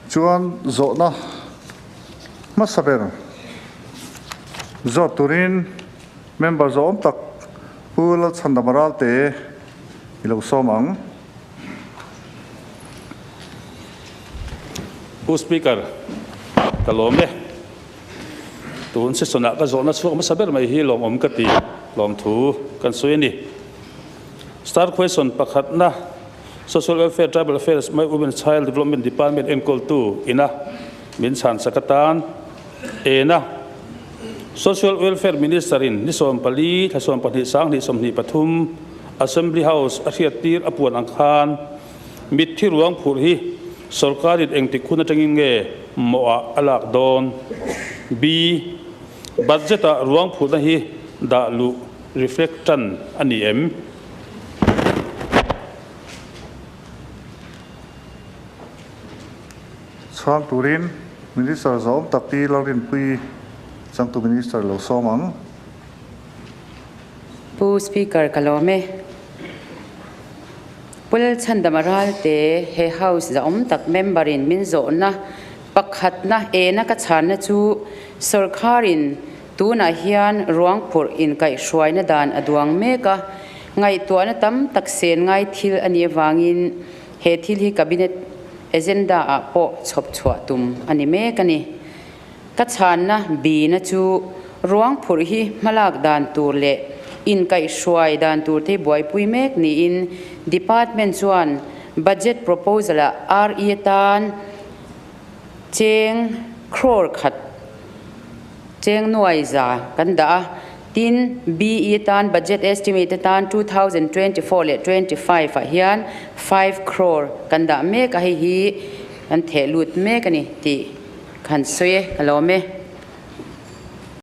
Chuan zawhna hmasa ber zawt turin member zawhawm tak Pu Lalchhandama Ralte i lo sawm ang. Pu Speaker, ka lawm e. Tun session-ah ka zawhna chhuak hmasa ber mai hi lawmawm ka ti, lawmthu kan sawi a ni. Star question pakhatna, Social Welfare, Tribal Affairs, My Women Child Development Department enkawltu ina min chhansak atan ena Social Welfare Minister in ni 14 thla 12 sang hnih 23 Assembly House a hriattir a puan ang khan mitthi ruang phurh hi sorkarin engtik hun atangin nge mawhah a lak dawn? B. Budget ah ruang phurhna hi dah luh reflect tan a ni em? Chhang turin Minister zawm tak Pi Lalrinpuii changtu Minister lo sawm ang. Pu Speaker ka lawm e. Pu Lalchhandama Ralte he House zahawm tak member in min zawhna pakhatna ena ka chhanna chu sawrkharin Tunah hian ruangphurh inkaihhruaina dan a duang mek a, ngaihtuahna tam tak sen ngai thil a nih avangin he thil hi Cabinet agenda-ah pawh chhawp chhuah tum a ni mek a ni. Ka chhanna bina chu ruangphurh hi hmalak dan tur leh inkaihhruai dan tur te buaipui mek niin Department chuan Budget proposal-ah RE atan Cheng crore khat cheng nuai za kan dah a, tin BE tan budget estimate atan 2024 leh 25 ah hian 5 crore kan dah mek a, hei hi kan theh lut mek a ni tih ka han sawi e, ka lawm e.